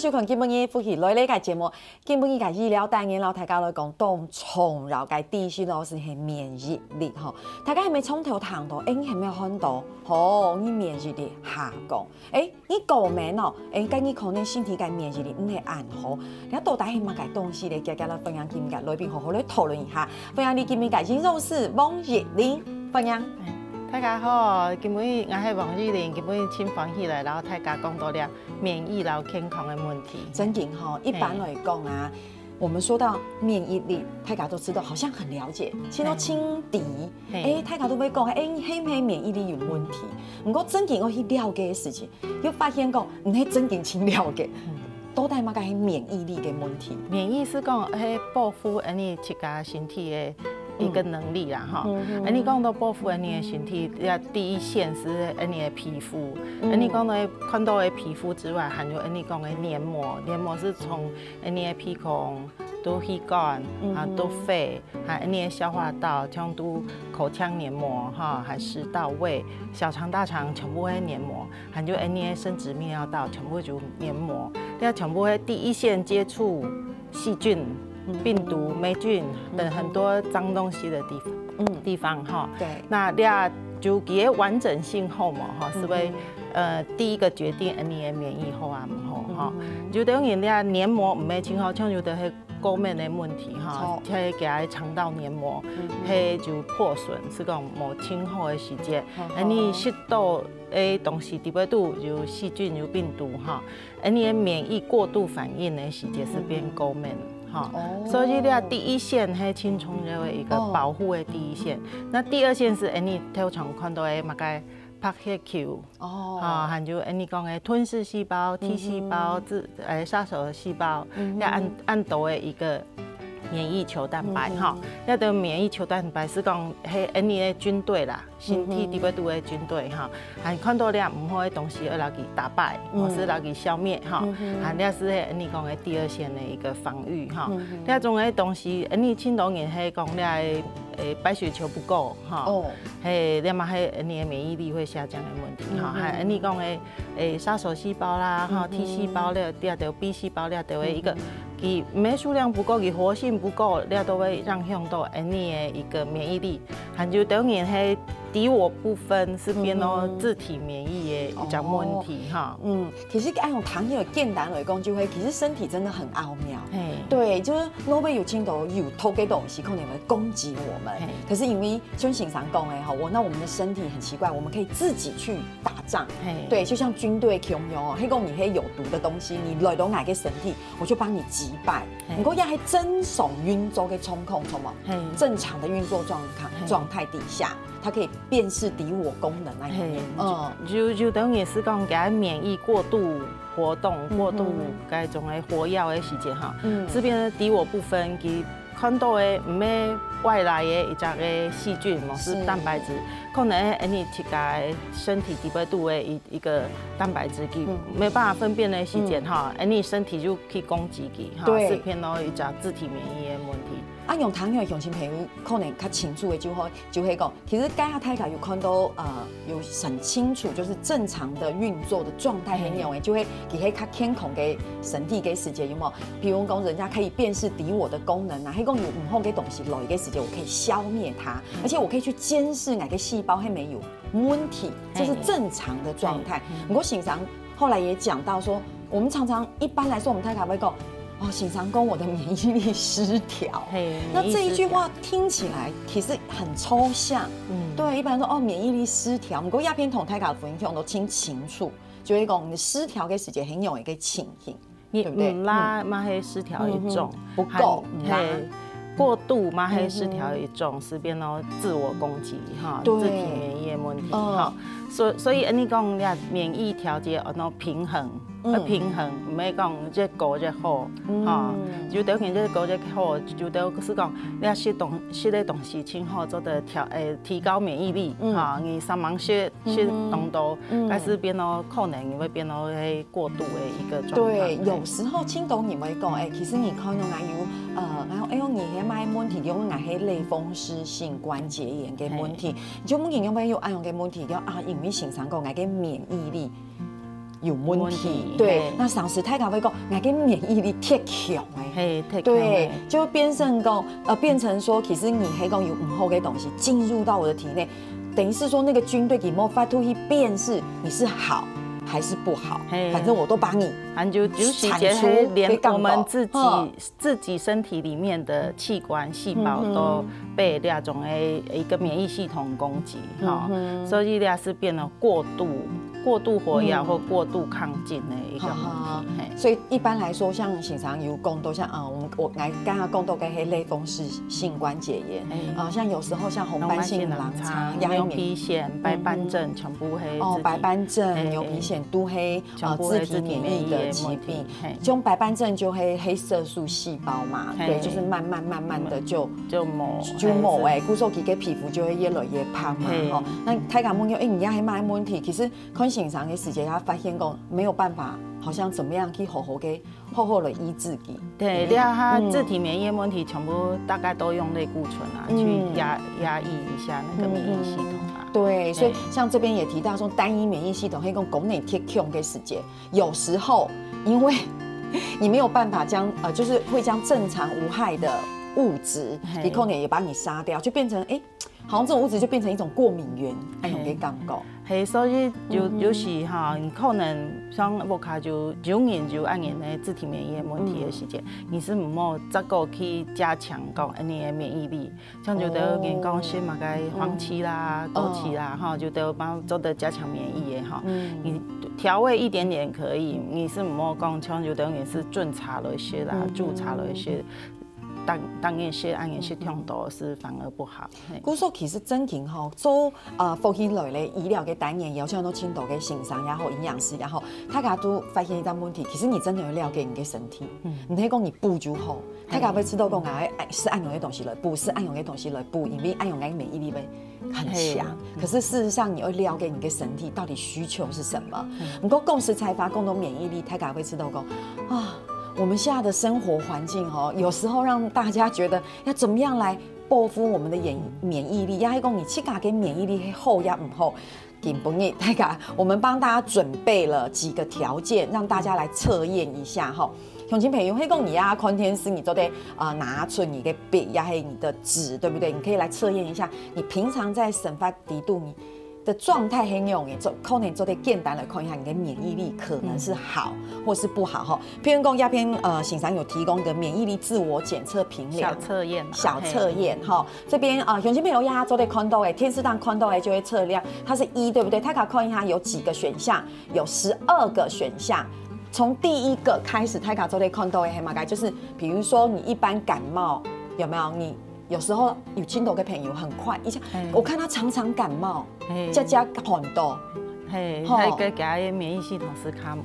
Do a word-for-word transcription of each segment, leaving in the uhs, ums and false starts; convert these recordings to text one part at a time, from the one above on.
收看今晡日福氣來了个節目，今晡日个醫療單元，摎大家來講當重要个知識咯，就係免疫力吼。大家係毋係常常聽到，欸，你係毋係看到，吼，你免疫力下降？欸，你過敏哦，欸，該你可能身體个免疫力毋係恁好。這到底係麼个東西咧？今日來分享今日个來賓好好來討論一下。分享你今日个營養師王玉玲，歡迎。大家好，今晡日𠊎係王玉玲，今晡日真歡喜來摎大家講到這免疫摎健康个問題。真的吼，一般來講啊，我們說到免疫力，大家都知道，好像很了解，聽到輕敵，欸，大家都會講，欸，你係毋係免疫力有問題？毋過真正愛去了解个事情，又發現講，毋係真正真了解。到底麼个係免疫力个問題？免疫係講係保護𫣆俚自家身體个一個能力啦，吼。𫣆俚講到保護𫣆俚个身體，這第一線係𫣆俚个皮膚。𫣆俚講到看到个皮膚之外，還有𫣆俚講个黏膜，黏膜係從𫣆俚个鼻孔到氣管，啊，到肺，還𫣆俚个消化道，像到口腔黏膜，哈，還食道、胃、小腸、大腸，全部係黏膜。 還有𫣆俚个生殖泌尿道全部就黏膜，這全部係第一線接觸細菌、病毒、霉菌等很多髒東西的地方，地方哈。對。那這就佢个完整性好無哈，係會呃第一個決定𫣆俚个免疫好啊毋好哈。有兜人這黏膜毋係盡好，像有兜係 過敏个問題哈，係佢个腸道黏膜，係就破損，係講無盡好个時節，恁呢食到个東西裡背肚有細菌有病毒哈，恁呢免疫過度反應个時節係變過敏哈。所以這第一線係盡重要个一個保護个第一線。那第二線係恁呢頭先看到个麼个白血球， 哦，哈，還有恁呢講个吞噬細胞、T細胞、自誒殺手細胞，這恁恁多个一個免疫球蛋白哈。這兜免疫球蛋白係講係恁呢个軍隊啦，身體裡背肚个軍隊哈，還看到這毋好个東西，愛摎佢打敗，或是摎佢消滅哈，還這係恁呢講个第二線个一個防禦哈。這種个東西，恁呢盡多人係講這个誒白血球不夠哈。 係，這嘛係恁呢个免疫力會下降个問題哈。還恁呢講个，誒，殺手細胞啦，哈，T細胞了，這兜B細胞了，這兜个一個，佢毋係數量不夠，佢活性不夠，這都會影響到恁呢个一個免疫力。還有當然係敵我不分，係變到自體免疫个一種問題哈。嗯，其實愛用糖尿簡單來講，就會其實身體真的很奧妙。對，就是腦背有盡多有毒个東西，可能會攻擊我們。可是因為 像先生講个吼，我那我們的身體很奇怪，我們可以自己去打仗，對，就像軍隊共樣哦，係講你係有毒的東西，你來到𠊎个身體，我就幫你擊敗。毋過也係正常運作个狀況，著無？正常的運作狀態狀態底下，它可以辨識敵我功能啊，嗯，就就等於係講佢个免疫過度活動、過度該種个活躍个時節哈，係變敵我不分，佢 看到个毋係外來个一隻个細菌，無係蛋白質，可能係你自家个身體裡背肚个一一個蛋白質，佢沒辦法分辨个時節哈，恁呢身體就去攻擊佢哈，對係變到一隻自體免疫个問題。啊，用糖尿病鄉親朋友可能較清楚个就好，就係講，其實該下大家有看到呃有很清楚，就是正常的運作的狀態係仰个，就係佢係較健康个身體个時節，有無？ 比如講，人家可以辨識敵我的功能啊，係講有毋好个東西來个時節，我可以消滅它，而且我可以去監視哪個細胞係沒有問題，這是正常的狀態。不過先生後來也講到說，我們常常一般來說，我們大家會講，哦，先生講我的免疫力失調，嘿，那這一句話聽起來其實很抽象。嗯對，一般說哦免疫力失調，不過這片同大家分享都聽清楚，就係講你失調个時節係仰个情形。 你對不對毋罅嘛係失調一種，不夠毋罅嘿，過度嘛係失調一種，係變到自我攻擊哈，對自體免疫个問題嗯哈。所所以恁呢講，你免疫調節愛平衡，嗯愛平衡，毋係講越高越好哈。有兜人越高越好，有兜係講你食東食个東西盡好，做得調誒提高免疫力哈。你三項食食當多，但係變到可能會變到係 過度个一個狀態。對，有時候盡多人會講，誒，其實你可能還有，呃，然後哎喲，你係麼个問題，因為𠊎係類風濕性關節炎个問題，就目前因為有恁樣个問題，叫啊，因為先生講𠊎个免疫力有問題。問題，對，嘿。該常時大家會講，𠊎个免疫力忒強欸。嘿，忒強欸。對，就會變成講，呃，變成說，其實你係講有毋好个東西進入到我的體內，等於是說那個軍隊佢無法度去辨識你是好還是不好，嘿。反正我都把你，反正就，就是產出，這係連我們自己，可以講到，嗯。自己身體裡面的器官細胞都被這種的一個免疫系統攻擊，嗯哼。吼，嗯哼。所以這是變得過度、過度活躍或過度亢進的一個問題，嗯。嘿。所以一般來說，像先生有講到，像，啊，我們，我來剛剛講到个黑類風濕性關節炎，嘿。啊，像有時候像紅斑性狼瘡，紅斑性狼瘡、也有免，牛皮癬、白斑症，嗯哼。全部係自體，哦，白斑症、嘿，牛皮癬都係，呃，全部係自體免疫的疾病。自體免疫的問題。 嘿。像白斑症就係黑色素細胞嘛，嘿。對，就是慢慢慢慢地就，就無，就無欸，嘿，是。故所佢个皮膚就會越來越胖嘛，嘿。吼。該大家問講，欸，你這係麼个問題？其實看先生个時節，佢發現講沒有辦法，好像怎麼樣去好好个、好好个醫治佢。對，嗯。這下自體免疫的問題全部大概都用類固醇啊，嗯。去壓，壓抑一下那個免疫系統啊。嗯，嗯。對，所以像這邊也提到說，單一免疫系統，嘿，講功能忒強个時節， 有時候因為你沒有辦法將，呃，就是會將正常無害的物質，嘿。你可能也把你殺掉，就變成，欸，好像這種物質就變成一種過敏源，那種的感覺。嘿，所以有，嗯哼。有時哈，你可能像屋下就，有人就恁樣个自體免疫的問題的時節，嗯。你係毋好再過去加強講你的免疫力， 像有兜人講食麼个黃芪啦、哦。枸杞啦，吼，有兜幫做得加強免疫的吼。嗯。你調味一點點可以，你係毋好講像有兜人係煎炒來食啦，嗯。煮炒來食，當，當然係恁樣食忒多係反而不好。嘿。故所其實正經吼，做，呃，福氣來了醫療个單元，有像都盡多个先生也好，營養師也好，大家都發現一個問題，其實你真的要了解你个身體，嗯。毋係講你補就好。 大家會知道講，啊，係恁樣个東西來補，係恁樣个東西來補，因為恁樣个免疫力會很強。嘿。可是事實上，你要了解你个身體到底需求是什麼。嗯。不過講實在話，講到免疫力，大家會知道講，啊，我們現在的生活環境哦，有時候讓大家覺得要怎麼樣來報復我們的免，免疫力，也係講你自家个免疫力係好也毋好。 今晡日，大家，我們幫大家準備了幾個條件，讓大家來測驗一下吼。鄉親朋友，係講你啊，看電視，你做得，呃，拿出你个筆，也係你的紙，對不對？你可以來測驗一下，你平常在生活底肚你的狀態係仰仔，做，可能做得簡單來看一下你的免疫力可能是好或是不好吼。譬如講，這片，呃，先生有提供一個免疫力自我檢測評量。小測驗嘛，小測驗，嘿。吼。 這邊，呃，鄉親朋友也做得看到欸，電視上看到欸就會測量，它是一，對不對？大家看一下有幾個選項，有十二個選項。從第一個開始，大家做得看到欸，係麼个？就是比如說你一般感冒，有沒有？你有時候有親戚个朋友很快，一下，嗯。我看他常常感冒，嘿。這家很多，嘿，吼。那個給他的免疫系統是較，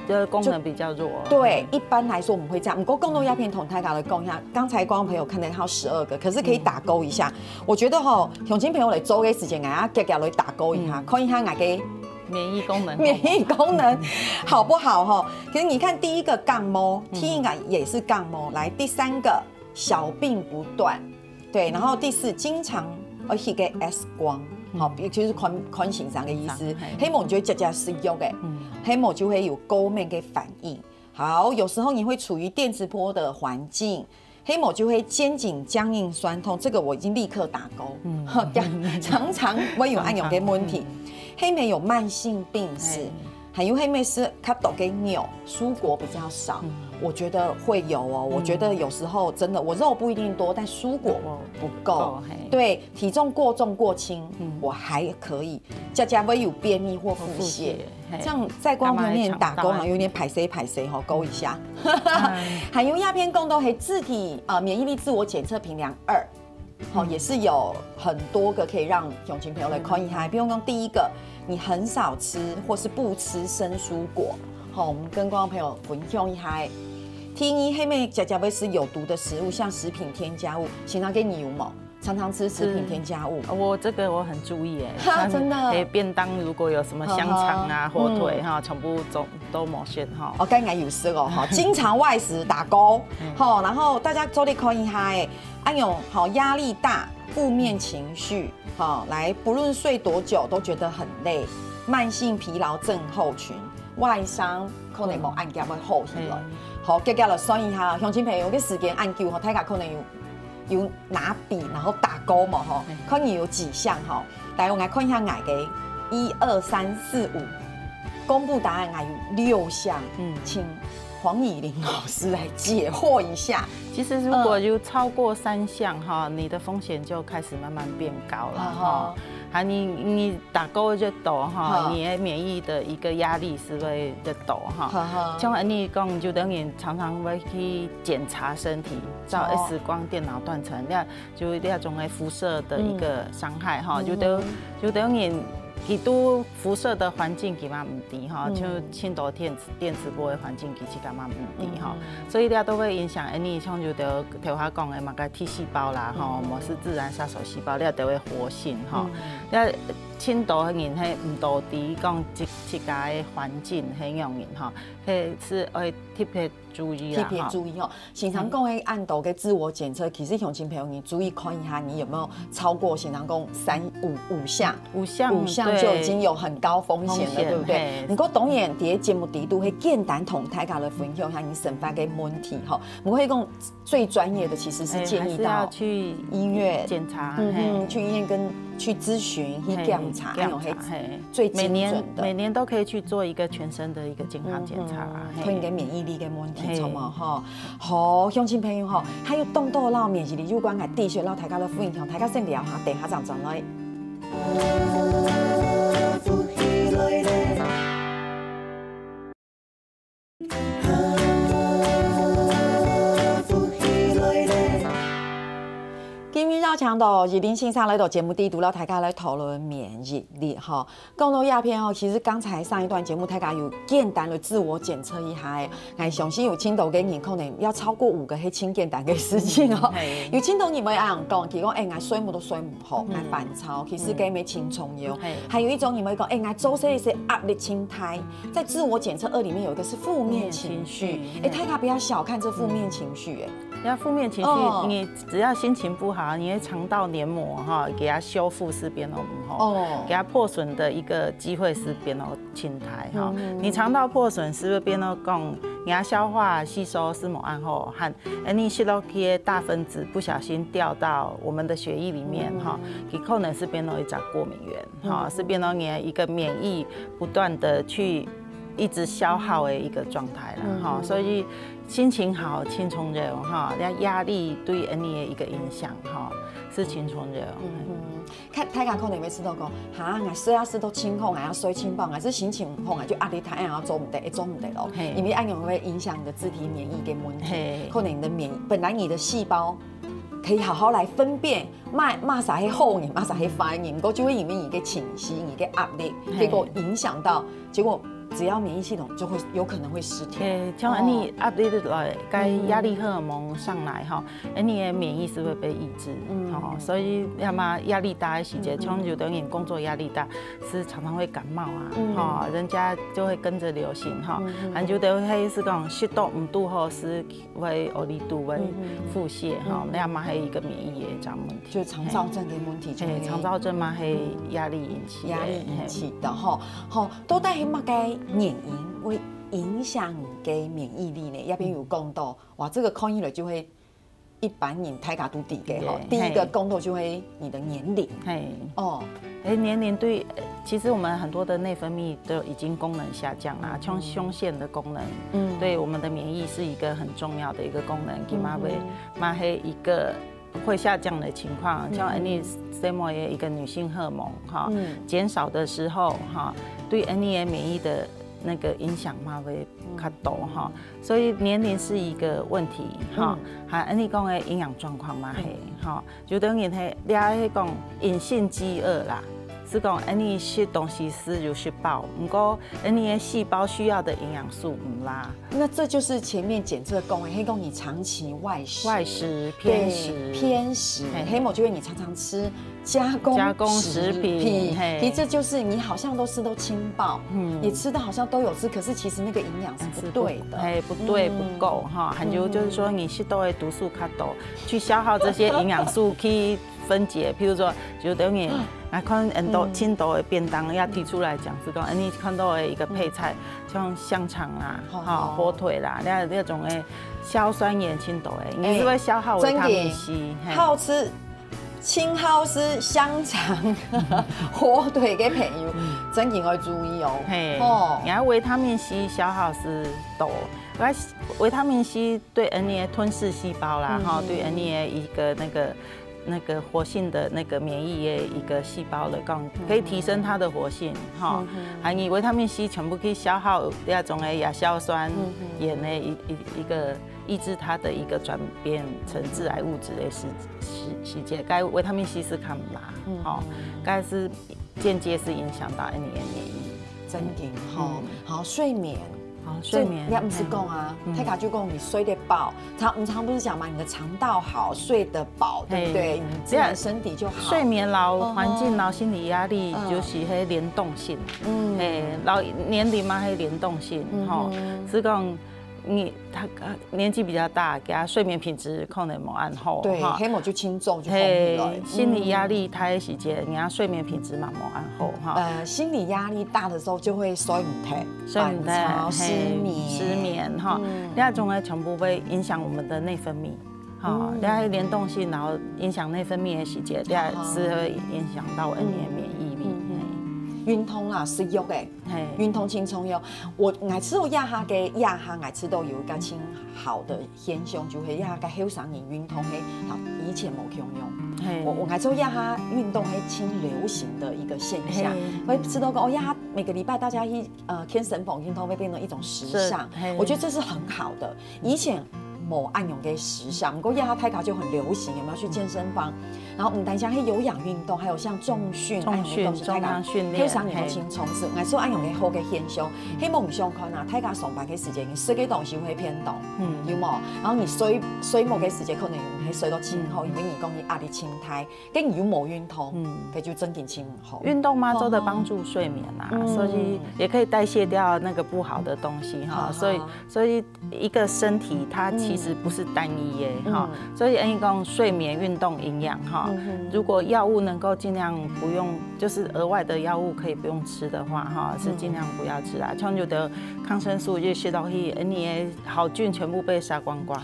就是功能比較弱。對，一般來說我們會這樣。不過講到這片同大家來講一下，剛才觀眾朋友看到他有十二個，可是可以打勾一下。嗯。我覺得吼，鄉親朋友來做个時間，啊，遽遽來打勾一下，嗯。看一下𠊎个免疫功能。免疫功能好不好吼？可是你看第一個感冒，嗯。第一個也是感冒，來，第三個小病不斷。 對，然後第四，經常會去个X光，嗯。好，就是看，看先生个意思。先生，嘿。係無就會直接食藥个，嗯。係無就會有過敏个反應。好，有時候你會處於電磁波的環境，係無就會肩頸僵硬痠痛，這個我已經立刻打勾。嗯。常常會有恁樣个問題。常常，嗯。係無有慢性病史，嘿。 還有係無食較多个肉，蔬果比較少，嗯。我覺得會有哦。嗯。我覺得有時候真的，我肉不一定多，但蔬果不夠。不夠，嘿。對，體重過重過輕，嗯。我還可以。常常會有便秘或腹瀉。或腹瀉，嘿。這樣在光頭面打勾，感冒會嗆到啊。好像有點歹勢歹勢吼，勾一下。嗯。還有這片講到係自體，呃，免疫力自我檢測評量二。 好，嗯。也是有很多個可以讓鄉親朋友來看一下。嗯。比如講，第一個，你很少吃或是不吃生蔬果。好，我們跟觀眾朋友分享一下。第二，係無常常會食有毒的食物，像食品添加物，先生个你有無？常常吃食品添加物。嗯，我這個我很注意耶，哈，像，真的。欸，便當如果有什麼香腸啊、嗯哼。火腿哈，嗯。全部都，都無食哈。哦，該𠊎有食哦，哈，經常外食打勾，嗯。哈，然後大家做得看一下欸， 哎喲，好，壓力大、負面情緒，好，來，不論睡多久都覺得很累，慢性疲勞症候群，外傷可能無恁遽會好起來。好，接下來算一下，鄉親朋友，个時間恁久吼，大家可能有有拿筆，然後打勾嘛吼，看你有幾項吼。來，我來看一下𠊎个，一二三四五，公布答案，𠊎有六項，嗯，請黃以玲老師來解惑一下。其實如果有超過三項哈，你的風險就開始慢慢變高了哈。啊，你你打勾越多哈，你的免疫的一個壓力是會越多哈。像你講，有的人常常會去檢查身體，照 X 光、電腦斷層，那就那種的輻射的一個傷害哈。有的有的人佢對輻射的環境佢嘛毋知哈，就盡多電子電磁波的環境佢自家嘛毋知哈。所以這都會影響，哎，你像有的頭下講的嘛，个T細胞啦，吼，無是自然殺手細胞，這都會活性哈。那盡多人係毋多知講自自家的環境係樣人哈，係是愛特別注意啦，特別注意吼。先生講的恁多个自我檢測，其實鄉親朋友，你注意看一下，你有沒有超過先生講三五五項？五項五項就已經有很高風險了，風險對不對嘿？不過當然，在節目底肚會簡單同大家來分享一下你生活个問題吼。不過講最專業的其實是哎建議還是要到去醫院，檢查，嗯哼，嘿去醫院跟去諮詢、去嘿檢查，檢那種係查嘿最每年精準的。每年都可以去做一個全身的一個健康檢查啦。嘿看你个免疫力个問題，嘿著無吼？好，鄉親朋友吼，還有當多摎免疫力有關个知識摎大家來分享，大家先尞下，等下正轉來。今日邀請到以玲先生來到節目底肚，摎大家來討論免疫力吼。 講到這片哦，其實剛才上一段節目，大家有簡單的自我檢測一下欸，𠊎相信有盡多个人可能要超過五個，係盡簡單个事情哦。有盡多人會恁樣講，佢講，欸，𠊎睡目都睡毋好，𠊎煩躁，其實該乜盡重要。還有一種人會講，欸，𠊎做事个壓力盡大。在自我檢測二裡面有一個是負面情緒，欸，大家不要小看這負面情緒，欸。那負面情緒，你只要心情不好，你的腸道黏膜哈，給它修復是變到不好，哦，給它破損的一個機會是變到盡大哈。你腸道破損是不是變到講，你的消化吸收是無恁好，和，欸，你吸落去的大分子不小心掉到我們的血液裡面哈，你可能是變到一種過敏源哈，是變到你的一個免疫不斷的去 一直消耗的一個狀態啦，哈，所以心情好，盡重要哈，那壓力對人的一個影響哈，是盡重要。嗯，看大家可能會知道講，哈，𠊎睡啊睡到盡好，𠊎要睡盡飽，𠊎係心情毋好，𠊎就壓力大，哎呀，做毋得，哎，做毋得咯。因為恁樣會影響你的自體免疫个問題，可能你的免，本來你的細胞可以好好來分辨，麼麼儕係好人，麼儕係壞人，毋過就會因為你个情緒、你个壓力，結果影響到，結果 只要免疫系統就會有可能會失調。對，像恁樣壓力來，該壓力荷爾蒙上來哈，恁樣的免疫是會被抑制，哦，所以要麼壓力大的時節，像有的人工作壓力大，是常常會感冒啊，哈，人家就會跟著流行哈，還有的係講食到毋堵好，是會屙痢肚、會腹瀉哈，那麼還有一個免疫的這樣問題。就腸燥症的問題就會，腸燥症嘛，係壓力引起的，壓力引起的哈，吼。 到底係麼个原因會影響你个免疫力呢？這片有講到，哇，這個看起來就會一般人大家都知个吼。第一個講到就會你的年齡，嘿，哦，哎，年齡對，其實我們很多的內分泌都已經功能下降啦，像胸腺的功能，嗯，對我們的免疫是一個很重要的一個功能，佢嘛會，嘛係一個 會下降的情況，像恁樣細妹的一個女性荷爾蒙哈，減少的時候哈，對恁樣的免疫的那個影響嘛會較多哈，所以年齡是一個問題哈，還恁樣講的營養狀況嘛係哈，有的人係，你愛講隱性飢餓啦，是講恁樣食東西係有食飽，毋過恁樣的細胞需要的營養素毋啦。 那這就是前面檢測講的，係講你長期外食，外食偏食，偏食，係無就係你常常吃加工加工食品，其實這就是你好像都吃到盡飽，嗯，也吃的好像都有吃，可是其實那個營養是不對的，哎，不對，不夠哈。還有就是說，你食到的毒素較多，去消耗這些營養素去分解，譬如說，就等於。啊，看很多，嗯。盡多个便當也提出來講，是講，哎，你看到的一個配菜，嗯。像香腸啦，好，哈，好。火腿啦，那，那種的硝酸鹽盡多的，你是會消耗維他命C，哎，真的，嘿。好吃，盡好食香腸、火腿个朋友，嗯。真的愛注意哦。嘿，吼。然後維他命C消耗是多，而維他命C對人的吞噬細胞啦，嗯，吼，嗯。對人的一個那個 那個活性的那個免疫的一個細胞來講，嗯。可以提升它的活性，哈。嗯哼。還有維他命C全部可以消耗那種的亞硝酸嗯哼。鹽的一，一，一個抑制它的一個轉變成致癌物質的時，時，時節，該維他命C是幹嘛？嗯。吼，該是間接是影響到人的免疫。真的吼，嗯。好，睡眠。 好，睡眠，這毋係講啊，嗯。大家就講你睡得飽，常，我們常不是講嘛，你的腸道好，睡得飽，對不對？嘿，你自然身體就好。睡眠摎環境摎心理壓力，嗯哼。就是彼聯動性，嗯。嘿，摎年齡嘛，彼聯動性，嗯哼。吼，是講你，他，呃，年紀比較大，佢睡眠品質可能無恁好，對，哈。彼無就輕重就放起來。嘿，心理壓力大个時節，嗯。你看睡眠品質嘛無恁好，哈。呃，心理壓力大的時候就會睡毋忒。 睡毋忒，反潮、嘿，失眠。失眠，哈，嗯。這種呢，全部會影響我們的內分泌，哈，嗯。這聯動性，然後影響內分泌的時節，這是會影響到人的免疫力。嗯。嗯。運動啦，食藥个，嘿。運動盡重要。𠊎，𠊎知這下个，這下𠊎知有一個盡好个現象，就係這下个後生人運動係，摎以前無共樣。嘿。𠊎，𠊎知這下運動係盡流行的一個現象。嘿。𠊎知講，哦，這下每個禮拜大家去 呃，健身房運動會變成一種時尚，是，嘿。我覺得這是很好的。以前無恁樣个時尚，不過這下大家就很流行，有沒有去健身房？然後毋單淨係有氧運動，還有像重訓，重訓，恁樣个東西，大家重量訓練，後生人有盡重視，嘿。𠊎知恁樣个好个現象，希望你想看啊，大家上班个時間，你食个東西會變多，嗯。有無？然後你睡，睡目个時間可能會睡到盡好，嗯。因為你講你壓力盡大。 跟你又無運動，嗯。該就真正盡毋好。運動嘛，做得幫助睡眠啊，嗯。所以也可以代謝掉那個不好的東西哈，嗯。所以，所以一個身體它其實不是單一的哈，嗯。所以人家講睡眠、運動、營養哈，嗯哼。如果藥物能夠盡量不用，就是額外的藥物可以不用吃的話哈，是盡量不要吃啊。嗯。像有的抗生素就食落去，哎，你的好菌全部被殺光光。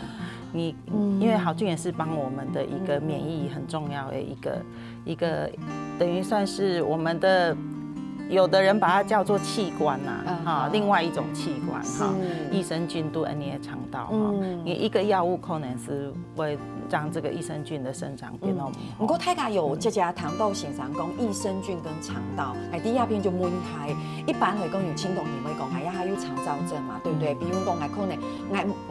你，嗯。因為好菌也是幫我們的一個免疫很重要的一個，嗯。一個，等於算是我們的，有的人把它叫做器官吶，嗯，哈，好。另外一種器官，哈，是。益生菌都在你的腸道，哈，嗯。你一個藥物可能是會讓這個益生菌的生長變到，嗯。毋過大家有這隻聽到先生講益生菌跟腸道，哎，第二篇就問一下，一般來講有盡多人會講，哎呀，還有腸燥症嘛，對不對？嗯。比如講，哎，可能，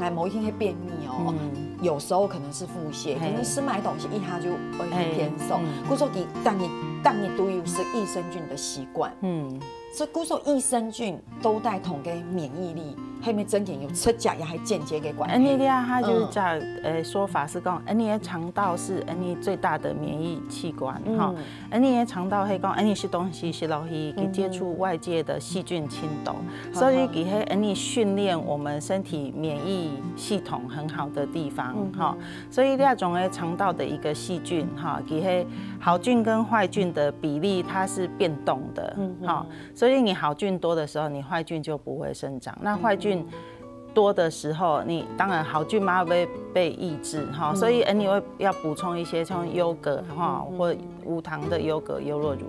哎， 𠊎無一定係便秘哦，嗯。有時候可能是腹瀉，嘿。可能食麼个東西一下就會偏瘦。嘿，嗯。故所佢逐日，逐日都有食益生菌的習慣。嗯。所以故所益生菌都在同个免疫力，係毋係真正有直接也係間接个關係？恁呢啊，佢就講，嗯。呃，說法是講，恁呢个腸道是恁呢最大的免疫器官，嗯。哈。 恁呢个腸道係講，恁呢食東西食落去，佢接觸外界的細菌盡多，嗯哼。所以佢係恁呢訓練我們身體免疫系統很好的地方，嗯哼。哈。所以這種个腸道的一個細菌，哈，佢係好菌跟壞菌的比例它是變動的，嗯哼。哈。所以你好菌多的時候，你壞菌就不會生長。那壞菌，嗯哼。 多的時候，你當然好菌嘛會被抑制哈，嗯。所以，呃，你會要補充一些像優格哈，嗯，嗯，嗯。或無糖的優格、優酪乳，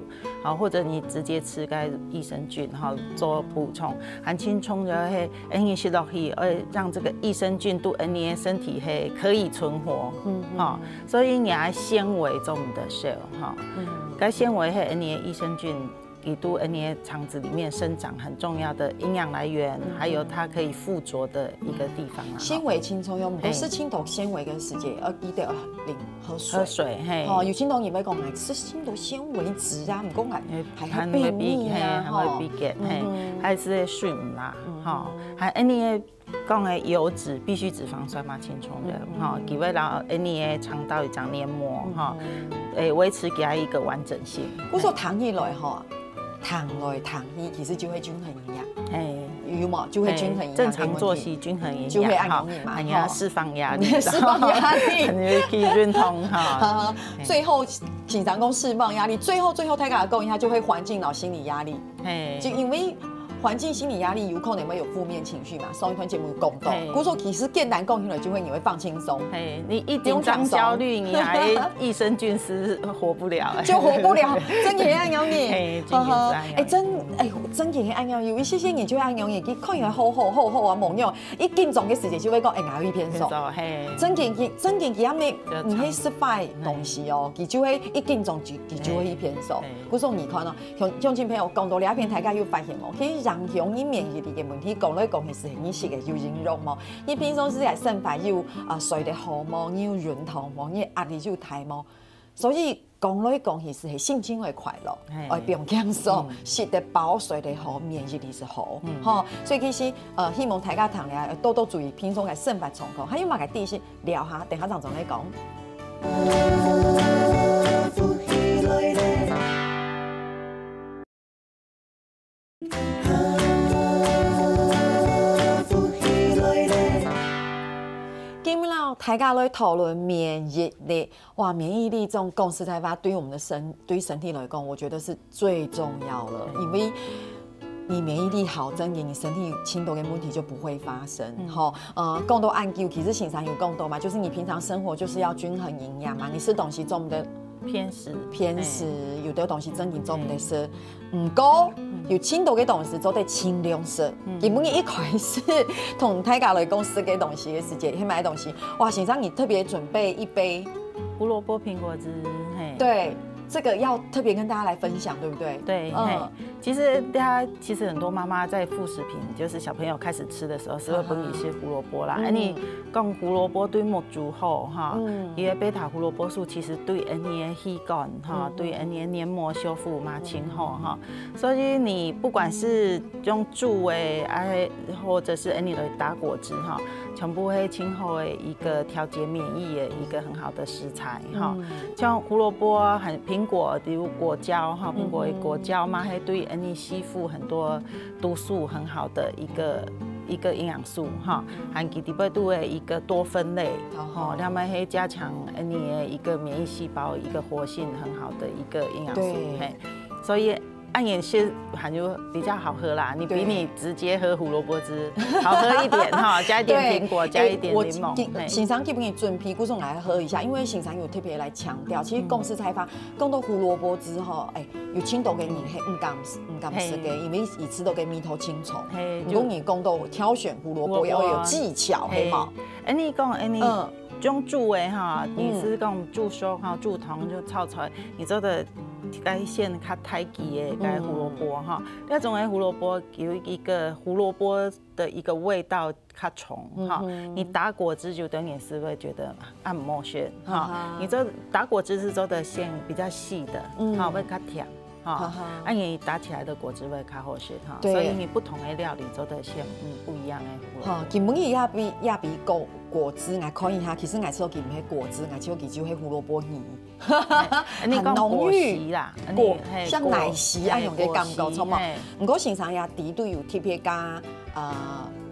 好，或者你直接吃該益生菌哈，做補充，還盡重要个係，呃，你食落去，呃，讓這個益生菌對，呃，你的身體係可以存活，嗯，嗯。哈，所以你愛纖維做毋得少哈，嗯。該纖維係，呃，你的益生菌 佢對𠊎等个腸子裡面生長很重要的營養來源，嗯。還有它可以附著的一個地方啊。纖維盡重要，毋過，嘿。食盡多纖維个時節，愛記得愛啉，喝水。喝水，嘿。吼，有盡多人會講，哎，食盡多纖維質啊，毋過𠊎，哎，還會便秘啊，還會便秘，嘿，還會便秘，吼。嘿，嗯哼。還係水毋罅，嗯哼。吼，還𠊎等个 講个油脂、必需脂肪酸嘛，盡重要，嗯，嗯。吼，佢會摎𠊎等个腸道一張黏膜，嗯，吼，嗯。誒，維持佢一個完整性。故所聽起來吼，動來動去，其實就會均衡營養。嘿，有無？就會均衡營養的問題。嘿，正常作息均衡營養，就會恁樣嘛，哈，哎呀，吼。釋放壓力，釋放壓力。你去運動，哈。哈哈，嘿。最後，先生講釋放壓力，最後，最後，大家講一下，就會環境摎心理壓力。嘿。就因為環境心理壓力有可能會有負面情緒嘛，上一段節目有講到，嘿。故所其實簡單講起來，就會你會放輕鬆。嘿，你一緊張焦慮，你還益生菌是活不了，就活不了，真的會恁樣呢。嘿，真的是恁樣。哎，真，哎，真的會恁樣，有一些些人就會恁樣，佢看起來好好好好啊，無用，一緊張的時節就會講，哎，哪位偏瘦？偏瘦，嘿。真的，佢，真的，佢還沒，就毋係食壞東西哦，佢就會一緊張就，佢就會去偏瘦。嘿。故所你看哦， 鄉，鄉親朋友，講到這片，大家有發現無？其實影響你免疫力个問題，講來講去係你食个有營養無？你平常時个生活有，啊，睡得好無？你有運動無？你壓力有大無？所以講來講去係心情會快樂，嘿。愛放輕鬆，嗯。食得飽，睡得好，免疫力係好，嗯。吼。所以其實，呃，希望大家聽了多多注意平常个生活狀況，還有麼个知識，聊下，等下正正來講。 今日摎大家來討論免疫力。哇，免疫力這種講實在話，對於我們的身，對於身體來講，我覺得是最重要了。因為你免疫力好，真的你身體盡多个問題就不會發生。嗯。吼，呃，講到恁久，其實先生有講到嘛，就是你平常生活就是要均衡營養嘛，你食東西做毋得偏食。偏食，嘿。有的東西真的做毋得食。嘿。 毋過，嗯。有盡多个東西做得盡量食。嗯。今晡日一開始同大家來講食个東西个時節，係麼个東西？哇，先生，你特別準備一杯。胡蘿蔔蘋果汁，嘿。對，這個要特別跟大家來分享，對不對？對，嗯。嘿。其實大家，其實很多媽媽在副食品，就是小朋友開始吃的時候，是會分佢食胡蘿蔔啦。嗯。啊，你講胡蘿蔔對目珠好哈，嗯。佢个貝塔胡蘿蔔素其實對𫣆俚个血管哈，嗯。對𫣆俚个黏膜修復嘛，嗯。盡好哈。 所以你不管是用煮个，啊，或者是，欸，你來打果汁哈，全部係盡好个一個調節免疫个一個很好的食材哈。嗯。像胡蘿蔔啊，還蘋果，比如果膠哈，蘋果个果膠嘛，嗯哼。係對𫣆俚吸附很多毒素很好的一個，一個營養素哈，還佢裡背肚个一個多酚類，哦。吼，那麼係加強𫣆俚个一個免疫細胞一個活性很好的一個營養素，對。嘿。 所以恁樣食還有比較好喝啦，你比你直接喝胡蘿蔔汁好喝一點哈，對。加一點蘋果，對。加一點檸檬，欸，我，嘿。先生基本上準備，故所𠊎來喝一下，因為先生有特別來強調，其實講實在話，講到胡蘿蔔汁吼，欸，有盡多个人係毋敢，毋敢食个，嘿。因為佢食到个味道盡重。嘿，毋過你講到挑選胡蘿蔔，胡蘿蔔，愛有技巧，嘿嘛。欸，你講，欸，你嗯。 種煮个哈，嗯。你係講煮熟哈，煮湯就炒菜，你做得該選較大支个該胡蘿蔔哈。嗯。該種个胡蘿蔔有一個胡蘿蔔的一個味道較重哈，嗯哼。你打果汁就等於係會覺得啊，無選哈。啊哈。你做，打果汁係做得選比較細个，嗯。哈，會較甜。 哈，哈哈。啊，你打起來的果汁會較好食哈，對。所以你不同的料理做得選，嗯，不一樣的胡蘿蔔。哈，今晡日也比，也比果，果汁，𠊎看一下，其實𠊎食个毋係果汁，𠊎食个就係胡蘿蔔泥。欸，你講果昔啦，很濃郁。果，嘿，像奶昔那樣的感覺，果昔，著無？嘿。毋過先生也裡肚有特別加，呃，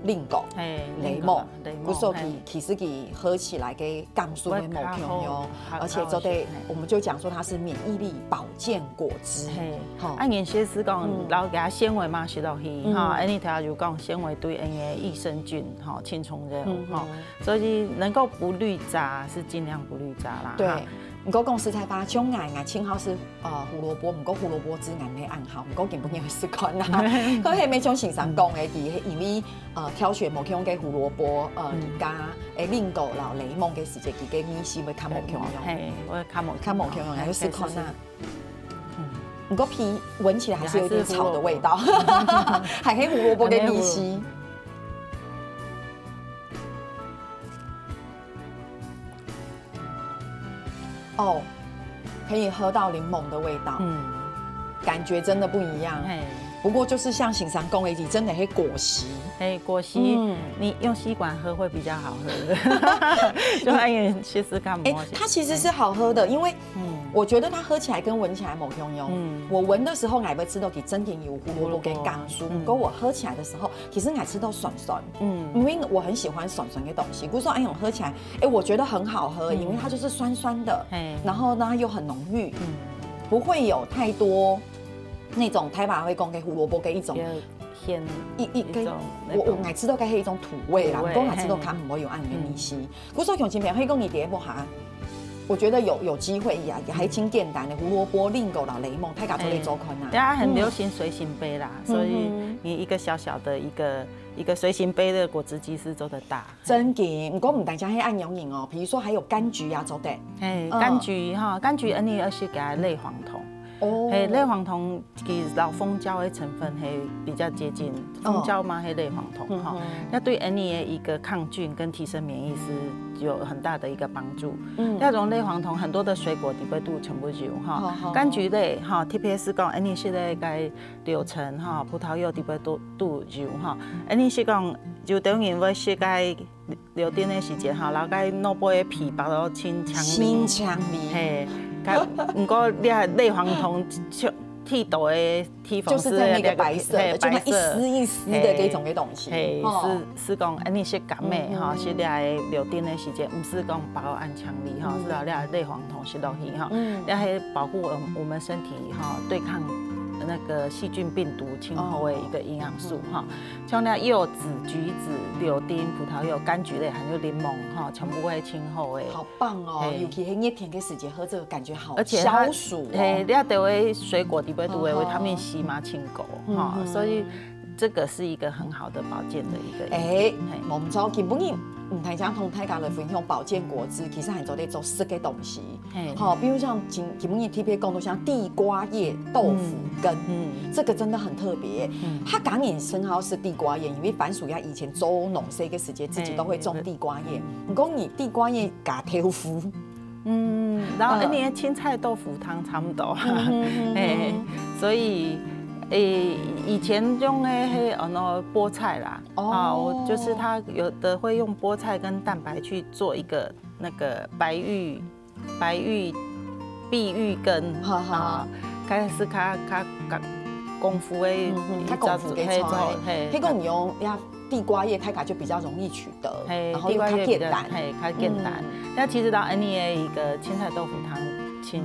蘋果、嘿，檸檬，蘋果，檸檬，故所以，嘿。其實佢喝起來个感受會無共樣，會較好，較，而且做得，較好食，嘿。我們就講說它是免疫力保 健果汁。嘿，吼。啊，原先係講，嗯。摎佢纖維嘛食落去，嗯。吼，恁呢頭有講纖維對𫣆个益生菌，吼，盡重要，嗯哼。吼，所以能夠不濾渣是盡量不濾渣啦，對。哈。毋過講實在話，像𠊎，𠊎盡好食，呃，胡蘿蔔，毋過胡蘿蔔汁𠊎毋係恁好，毋過今晡日會試看啦。可係無像先生講个，佢係因為，呃，挑選無共个胡蘿蔔，呃，嗯。加，欸，蘋果摎檸檬个時節，佢个味緒會較無共樣。嘿，會較無共樣。較無共樣，嘿，愛試看啦。確實是。 嗯。毋過皮聞起來還是有點草的味道，還係胡蘿蔔个味緒。哦，可以喝到檸檬的味道，嗯。感覺真的不一樣。嘿。不过就是像先生讲的，伊真的是果昔。哎，果昔，你用吸管喝会比较好喝，就按你试试看。哎，它其实是好喝的，因为我觉得它喝起来跟闻起来无共样。嗯，我闻的时候，我会吃到佢真正有胡萝卜跟甘素，不过我喝起来的时候，其实我吃到酸酸。嗯，因为我很喜欢酸酸的东西，故所以用喝起来，哎，我觉得很好喝，因为它就是酸酸的，然后呢又很浓郁，嗯，不会有太多那种台湾会讲的胡萝卜跟一种。鲜一一个，我我爱吃到个黑一种土味啦，不过爱吃到它唔会有暗的味道。故所像前面黑讲你第一步哈，我觉得有有机会呀，也还挺简单的，胡萝卜、林檎啦、檸檬，大家做得做看呐。大家很流行随行杯啦，所以你一个小小的一个一个随行杯的果汁机是做得大。真个，不过唔单单系按样型哦，比如说还有柑橘呀，做得。哎，柑橘哈，柑橘恩你要去给它类黄酮。哦，哎，类黄酮。 其实老蜂胶的成分还比较接近蜂胶嘛，还类黄酮哈，那对 any 的一个抗菌跟提升免疫是有很大的一个帮助。嗯，那种类黄酮很多的水果底部都全部有哈，柑橘类哈，特别是讲 any 系列该柳橙哈，葡萄柚底部都都有哈，any 是讲有的人会是该 柳丁的时节哈，然后该脑部的皮包到清强清强味，嘿，不过你看类黄酮剃头的地方就是那个白色的，就那一丝一丝的这种的东西，嘿，是是讲，哎，你是感冒哈，是你柳丁的时节，不是讲包按强力哈，是要你类黄酮是落去哈，要还保护我们我们身体哈，对抗那个细菌病毒清后的一个营养素哈。 像那柚子、橘子、柳丁、葡萄柚、柑橘类，还有檸檬哈，全部会清后诶。好棒哦！尤其是热天的时节喝这个，感觉好而且它消暑哦。嘿，你都会水果里面都会维他命 C 嘛，清够哈，所以这个是一个很好的保健的一个。哎，我们从今晡日，嗯，台江同大家来分享保健果汁，其实还做得做四个东西。 好，比如像今今日特别讲到像地瓜叶、豆腐根，嗯，这个真的很特别。嗯，他讲也生好是地瓜叶，因为番薯呀以前做农事个时节自己都会种地瓜叶。你讲你地瓜叶加豆腐，嗯，然后你的青菜豆腐汤差不多，哎，所以诶，以前用的黑哦那菠菜啦，哦，就是他有的会用菠菜跟蛋白去做一个那个白玉。 白玉、碧玉根，哈哈，开始较较较功夫的，较功夫个菜，嘿，迄个你用呀地瓜叶，它感觉比较容易取得，然后又较简单，嘿，较简单。那其实到安妮的一个青菜豆腐汤，青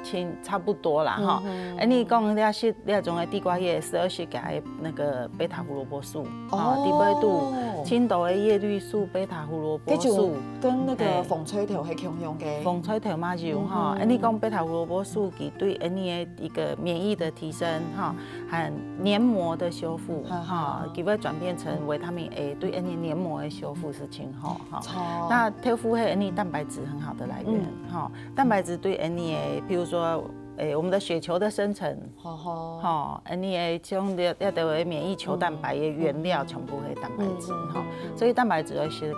青差不多啦哈。安妮讲，你要是你要种的地瓜叶，是要去给它那个贝塔胡萝卜素，哦，底背肚青豆的叶绿素、贝塔胡萝卜素，跟那个风吹头还共样个。 风吹头嘛有哈，安尼讲贝塔胡萝卜素，佢对安尼的一个免疫的提升哈，和黏膜的修复哈，佢会转变成维他命 A，对安尼黏膜的修复是真好哈。那豆腐系安尼蛋白质很好的来源哈，蛋白质对安尼的，比如说，诶，我们的血球的生成，哈，安尼的像要要得为免疫球蛋白的原料全部系蛋白质哈，所以蛋白质要先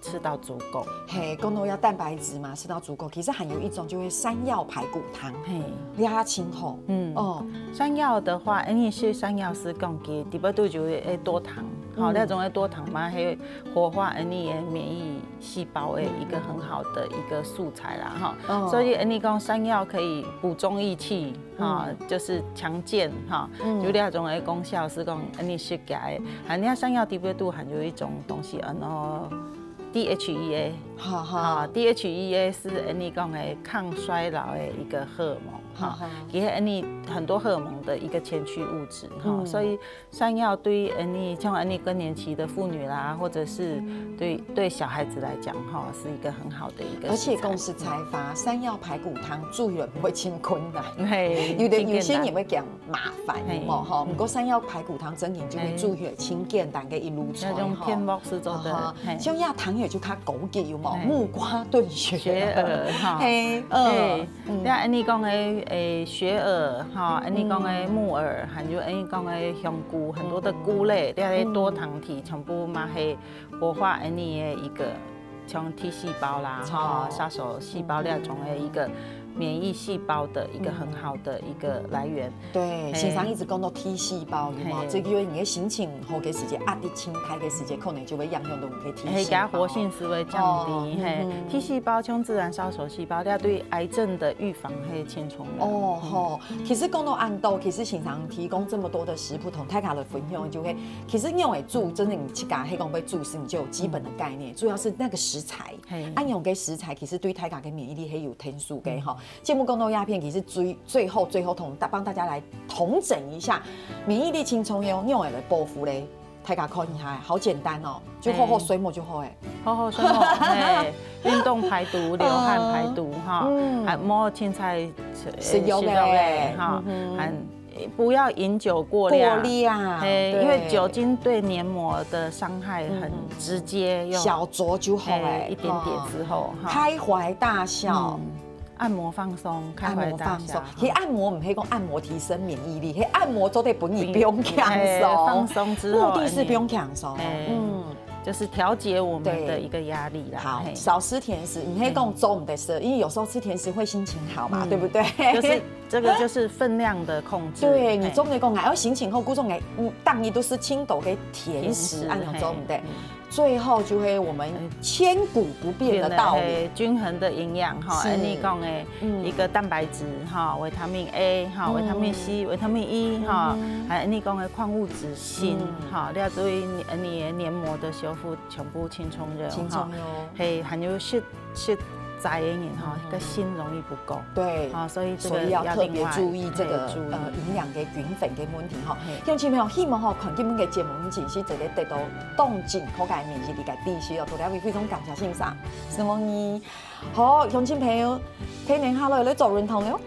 吃到足够。嘿，讲到要蛋白质嘛，吃到足够，其实还有一种就会山药排骨汤，嘿，也清好。嗯，哦，山药的话，安尼是山药是讲佢底背肚就会多糖，好，那种会多糖嘛，会活化安尼的免疫细胞的一个很好的一个素材啦，哈。所以安尼讲山药可以补中益气，哈，就是强健哈，有两种的功效是讲安尼是给，还有山药底背肚还有一种东西，嗯哦。 D H E A，哈哈，D H E A 是安尼讲的抗衰老的一个荷尔蒙哈，其实安尼很多荷尔蒙的一个前驱物质哈，所以山药对安尼像安尼更年期的妇女啦，或者是对对小孩子来讲哈，是一个很好的一个。而且讲实在话，山药排骨汤煮了不会真困难，嘿，有的有些人会讲 麻烦，有无吼？不过山药排骨汤真正就会煮起来清简单个一路菜吼。那种天幕是做得，像亚糖也就较高级，有无？木瓜炖雪雪耳哈，嘿，嗯，像安尼讲个诶雪耳哈，安尼讲个木耳，还有安尼讲个香菇，很多的菇类，这些多糖体全部嘛系活化安尼个一个。 像T细胞啦，哈，杀手细胞那种的一个免疫细胞的一个很好的一个来源。对，嘿先生一直讲到 T 细胞，有吗？嘿这个因为你的心情好个时间，压力心态个时间，可能就会影响到你的 T 嘿，细胞。它活性是会降低，哦嘿嗯哼，T 细胞像自然杀手细胞，它对癌症的预防会轻松了。哦吼，其实讲到恁多，其实先生提供这么多的食谱同大家来分享，就会其实你用来煮，真的你自家黑讲会煮，是你就有基本的概念，主要是那个食材。嘿啊，你用个食材其实对大家个免疫力还有天数个哈。节目讲到鸦片，其实最最后最后同大帮大家来统整一下，免疫力轻松哟，你用来保护嘞。大家看一下，好简单哦，就好好睡目就好哎。好好生活，嘿，运动排毒、流汗排毒哈，嗯还莫青菜食肉食肉嘞哈嗯哼，还不要饮酒过量，过量，嘿，对因为酒精对黏膜的伤害很直接，用小酌就好哎，嘿一点点之后哈，开怀大笑嗯，按摩放松，开按怀大笑摩放松，，其实按摩毋是讲按摩提升免疫力，其实按摩做得本你不用放嘿松，放松之后，目的是不用放松，哎嗯，就是调节我们的一个压力啦。好，嘿少吃甜食，你可以讲中的食，因为有时候吃甜食会心情好嘛，嗯对不对？就是这个就是分量的控制。对你嘿中的讲啊，要心情好，故中哎，嗯，当然都是青豆跟甜食，甜食按照中的嘿，最后就会我们千古不变的道理。嘿，均衡的营养哈，是按你讲诶，嗯一个蛋白质哈，维他命 A 哈，嗯维他命 C、维他命 E 哈嗯，还有你讲的矿物质锌嗯哈，这样对你你的黏膜的修复全部轻松了哈。轻松哟。嘿，还有食食斋的人哈嗯，个锌容易不够。对，啊，所以这所以要个要另外特别注意这个嘿注意呃营养跟均衡的问题哈。嘿乡亲朋友，希望吼看今日个节目，你真是真个得到当健康个免疫力个知识哦。大家非常感谢先生，承蒙你。好，乡亲朋友，天天下来来做运动了。